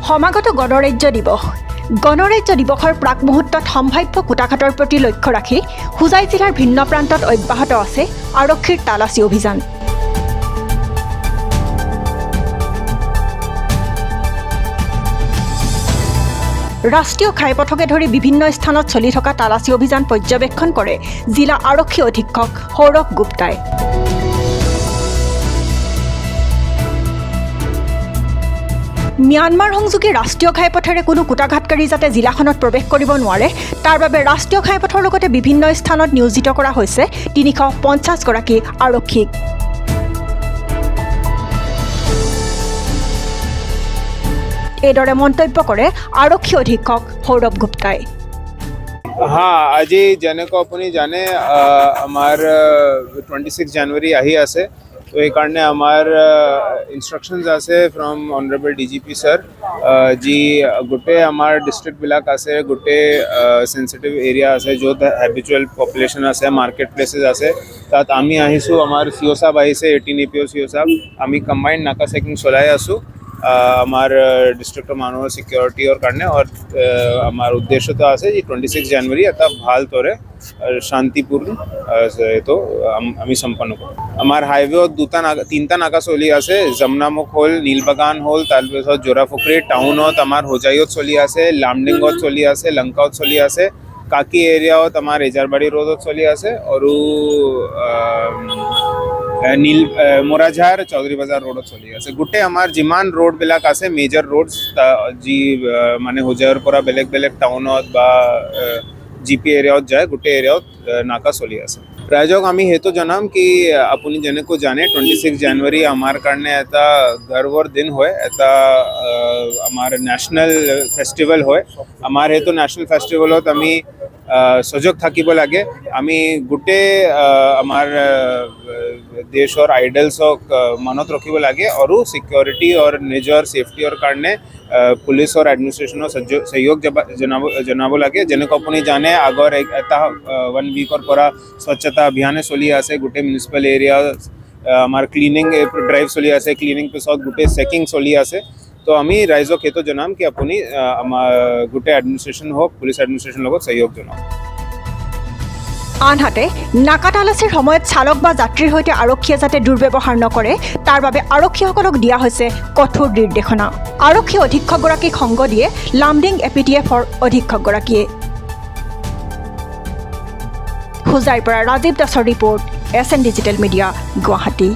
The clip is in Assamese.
সমাগত গণৰাজ্য দিৱস। গণৰাজ্য দিৱসৰ প্ৰাক মুহূৰ্তত সম্ভাৱ্য কূটাঘাতৰ প্ৰতি লক্ষ্য ৰাখি হোজাই জিলাৰ ভিন্ন প্ৰান্তত অব্যাহত আছে আৰক্ষীৰ তালাচী অভিযান। ৰাষ্ট্ৰীয় ঘাইপথকে ধৰি বিভিন্ন স্থানত চলি থকা তালাচী অভিযান পৰ্যবেক্ষণ কৰে জিলা আৰক্ষী অধীক্ষক সৌৰভ গুপ্তাই। ম্যানমাৰ সংযোগী ৰাষ্ট্ৰীয় ঘাইপথেৰে কোনো কূটাঘাতকাৰী যাতে জিলাখনত প্ৰৱেশ কৰিব নোৱাৰে, তাৰ বাবে ৰাষ্ট্ৰীয় ঘাইপথৰ লগতে বিভিন্ন স্থানত নিয়োজিত কৰা হৈছে 350 গৰাকী আৰক্ষীক। এইদৰে মন্তব্য কৰে আৰক্ষী অধীক্ষক সৌৰভ গুপ্তাই। হা, আজি যেনেকৈ আপুনি জানে, আমাৰ 26 জানুৱাৰী আহি আছে। তো সেইকাৰণে আমাৰ ইনষ্ট্ৰাকশ্যনছ আছে ফ্ৰম অনাৰেবল ডিজিপি ছাৰ, যি গোটেই আমাৰ ডিষ্ট্ৰিক্টবিলাক আছে, গোটেই চেঞ্চিটিভ এৰিয়া আছে, য'ত হেবিচুৱেল পপুলেশ্যন আছে, মাৰ্কেট প্লেচেছ আছে, তাত আমি আহিছোঁ। আমাৰ চি অ' চাব আহিছে, 18 এ পি অ' চি অ' চাব। আমি কম্বাইণ্ড নাকা চেকিং চলাই আছোঁ আমাৰ ডিষ্ট্ৰিক্টৰ মানুহৰ ছিকিউৰিটিৰ কাৰণে। আৰু আমাৰ উদ্দেশ্যটো আছে যে 26 জানুৱাৰী এটা ভালদৰে শান্তিপূৰ্ণ এইটো আমি সম্পন্ন কৰোঁ। আমাৰ হাইৱেত দুটা নাকা, তিনিটা নাকা চলি আছে। যমুনামুখ হ'ল, নীলবাগান হ'ল, তাৰপিছত জোৰাপুখুৰী টাউনত, আমাৰ হোজাইত চলি আছে, লামডিঙত চলি আছে, লংকাত চলি আছে, কাকি এৰিয়াত আমাৰ এজাৰবাৰী ৰোডত চলি আছে আৰু নীল মোৰাঝাৰ চৌধুৰী বজাৰ ৰোডত চলি আছে। গোটেই আমাৰ যিমান ৰোডবিলাক আছে, মেজৰ ৰোডছ, যি মানে হোজাইৰ পৰা বেলেগ বেলেগ টাউনত বা জি পি এৰিয়াত যায়, গোটেই এৰিয়াত নাকা চলি আছে। ৰাইজক আমি সেইটো জনাম কি আপুনি যেনেকৈ জানে, 26 জানুৱাৰী আমাৰ কাৰণে এটা গৰ্বৰ দিন হয়, এটা আমাৰ নেশ্যনেল ফেষ্টিভেল হয়। আমাৰ সেইটো নেশ্যনেল ফেষ্টিভেলত আমি সজাগ থাকিব লাগে। আমি গোটেই আমাৰ দেশৰ আইডলছক মনত ৰাখিব লাগে আৰু ছিকিউৰিটি আৰু নিজৰ ছেফটিৰ কাৰণে পুলিচৰ এডমিনিষ্ট্ৰেশ্যনৰ সহযোগ জনাব লাগে। যেনেকৈ আপুনি জানে, আগৰ এটা ওৱান উইকৰ পৰা স্বচ্ছতা অভিযানে চলি আছে। গোটেই মিউনিচিপেল এৰিয়া আমাৰ ক্লিনিং ড্ৰাইভ চলি আছে, ক্লিনিং পিছত গোটেই চেকিং চলি আছে। তো আমি ৰাইজক সেইটো জনাম কি আপুনি আমাৰ গোটেই এডমিনিষ্ট্ৰেশ্যন হওক, পুলিচ এডমিনিষ্ট্ৰেশ্যনৰ লগত সহযোগ জনাওক। আনহাতে নাকা তালাচীৰ সময়ত চালক বা যাত্ৰীৰ সৈতে আৰক্ষীয়ে যাতে দুৰ্ব্যৱহাৰ নকৰে, তাৰ বাবে আৰক্ষীসকলক দিয়া হৈছে কঠোৰ নিৰ্দেশনা। আৰক্ষী অধীক্ষকগৰাকীক সংগ দিয়ে লামডিং এ পি টি এফৰ অধীক্ষকগৰাকীয়ে। হোজাইৰ পৰা ৰাজীৱ দাসৰ report, S N digital media, Guwahati.